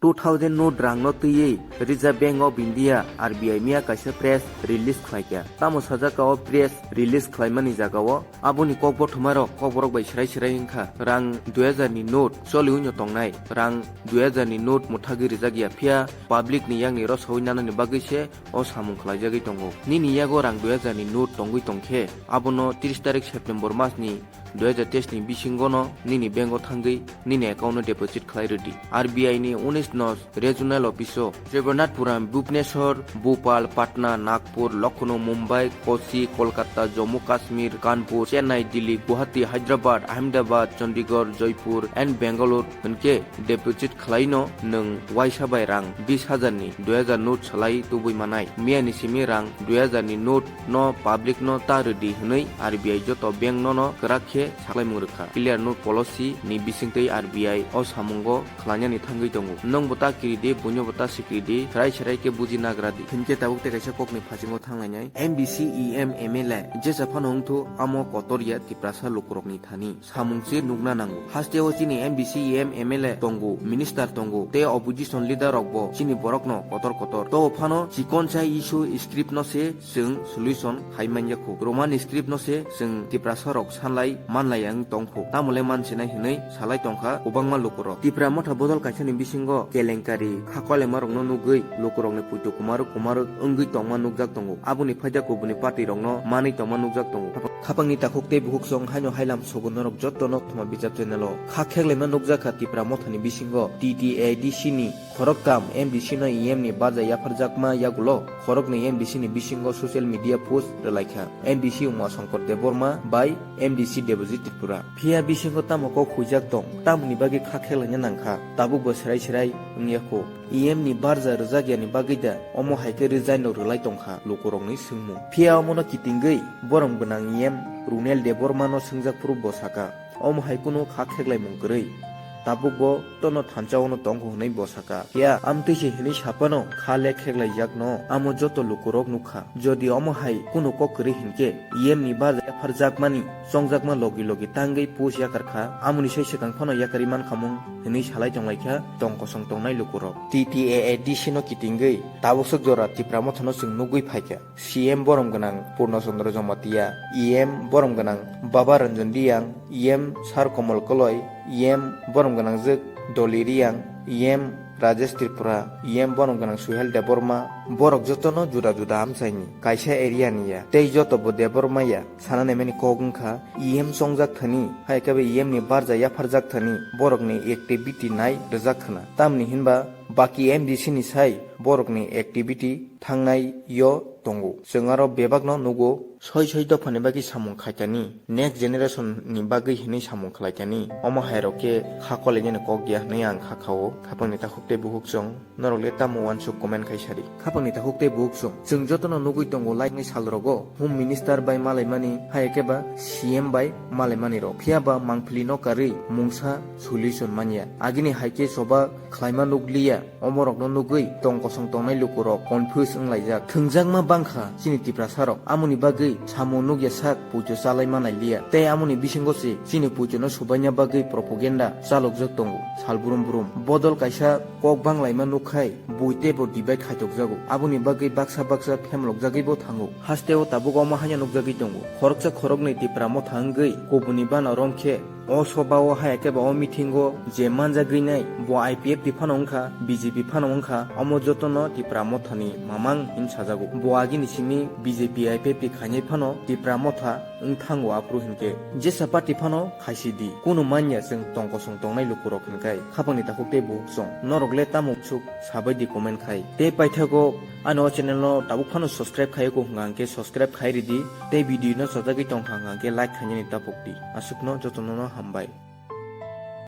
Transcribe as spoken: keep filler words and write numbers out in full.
Two thousand note rangno twiwi Reserve Bank of India, R B I, miya kaisa press release khlaikha. Tamo sajak o press release khlaimani jagao aboni kok bothomarok kokborok bai srai srai wngkha. Rang dui hajar ni note choliwi no tongnai, rang dui hajar ni note mwthagwi rijak ya, phiya public ni yakni rosawi nanani bagwi se o samung khlaijagwi tongo. Nini yago rang dui hajar ni note tongwi tongkhe, abono tris tarik September masni dui hajar teis ni bisingono nini bank o thangwi nini account o deposit khlai rwdi. R B I ni unis no regional office o Trivandrum, Bhubaneswar, Bhopal, Patna, Nagpur, Lucknow, Mumbai, Kochi, Kolkata, Jammu Kashmir, Kanpur, Chennai, Delhi, Guwahati, Hyderabad, Ahmedabad, Chandigarh, Jaipur and Bangalore hwnkhe deposit khlaino nwng waisa bai rang bis hajar ni dui hajar note salai tubui manai. Miya ni simi rang dui hajar ni note no public no ta rwdi hwnwi R B I joto bank no no kwrak khe saklaimung rwkha. Clear note policy ni bisingtwi R B I o samungo khlainani thangwi tongo. Nwng bo ta kiri di, buino bo ta sikiri di, serai serai khe buji nagra di. Hinkhe tabuk tei kaisa kokni phasingo thanglainai. M D C, E M, M L A jesa phano wngthu amo kotor ya Tiprasa lukurokni thani. Samung se nukna nango. Haste o chini M D C, E M, M L A tongo, minister tongo, tei opposition leader rok bo chini borok no kotor kotor. To phano chikon sa issue script no se chwng solution khai manya kho. Roman script no se chwng Tiprasa rok sanlai manlai ang tong kho. Tamo le mansinai hinui salai tongkha kwbangma lukurok. Tipra Motha bodol kaisa ni bisingo kelenkari kha kolemma rok no nugui lukurok ni puitu kumaruk kumaruk wngwi tongma nukjak tongo. Aboni phaida kubuni party rok no manwi tongma nukjak tongo. Khapangni takhuk tei bukhuk song haino hailam sogo norok joto no Thoma Bijap channel o. Kha kheklaima nukjakha Tipra Mothani bisingo T T A D C ni khoroktham M D C no E M ni barja yapharjakma yagulo khoroknwi M D C ni bisingo social media post rwlaikha M D C Uma Shankar Debbarma bai M D C Debojit Tripura. Phiya bisingo tamo kok huijak tong, tamoni bagwi kha kheklaina nangkha, tabuk bo serai serai wngya kho. E M ni barja rwjakyani bagwi da omo hai khe rwjaino rwlai tongkha lukurokni swngmung. Phiya omono kitingwi borom gwnang E M Runel Debbarmano swngjak phuru bo saka, omo hai kunu kha kheklaimung kwrwi. Tabuk bo tono thansa-ono tongkho hwnwi bo saka. Phiya amtwi se hwnwi saphano kha le kheklaijakno amo joto lukurok nukha. Jodi omo hai kunu kok kwrwi hinkhe E M ni barja yapharjakmani chongjakma logi logi tangwi post yakarkha, amoni sai swkang phano yakarwi mankhamung hwnwi salai tonglaikha tong kosong tongnai lukurok. T T A A D C no kitingwi tabuk sok jora Tipra Mothano chwng nugwi phaikha. C M borom gwnang Purno Chandra Jamatia, E M borom gwnang Baba Ranjan Reang, E M Sar Komal Koloi, E M borom gwnang jwk Doli Reang, E M Rajesh Tripura, E M borom gwnang Suhel Debbarma, borok jotono juda juda amchaini kaisa area ni ya, tei joto bo Debbarma ya. Sana naimani kok wngkha, E M chongjak thani, hai khe bo E M ni barja yapharjak thani, borokni activity nai rwjak khna. Tamni hinba baki M D C ni sai borokni activity thangnai yo tongo. Chwng aro bebakno nugo, soi soi dophani bagwi samung khaikani, next generation ni bagwi hinwi samung khlaikani. Omo hai rok khe kha kolainani kok ya hinwi ang kha khao. Khapangni takhuk tei bukhuk chwng. Norok le tamo uansuk comment khai sadi. Khapangni takhuk tei bukhuk chwng. Chwng jotono nugwi tongo laini salrogo Home Minister bai malaimani, hai khe ba C M bai malaimani rok. Phiya ba mangpili no karwi mungsa solution manya. Agini hai khe choba khlaima nukliya, omorokno nugwi tong kosong tongnai lukurok confuse wnglaijak. Thwngjakma bangkha chini Tiprasarok, amoni bagwi samung nukya sak puitu chalai manai liya. Tei amoni bisingo se chini puituno subaina bagwi propaganda chalokjak tongo sal brum brum. Bodol kaisa kok banglaima nukkhai bui teibo divide khaitokjago. Aboni bagwi baksa baksa phemlokjagwi bo thango. Hasteo tabuk omo haino nukjagwi tongo. Khoroksa khoroknwi Tipra Motha wngwi kubuni bana rom khe o soba o hai khe ba o meeting o je manjagwi nai bo I P F T phano wngkha, B J P phano wngkha, omo jotono Tipra Mothani mamang hin sajago. Bo agini simi B J P I P F T khainai phano Tipra Motha wng thango aphuru hinkhe jesa party phano khaisi di. Kunu manya chwng tong kosong tongnai lukurok hinkai khapangni takhuk tei bukhuk chwng. Norok le tamo suk sabai di comment khai. Tei paithago ano o channel no tabuk phano subscribe khai ko hwnga hwnkhe subscribe khai ridi. Tei video no chajagwi tongkha hwnga hwnkhe like khainani tapuk di. Aswkno jotono no hambai.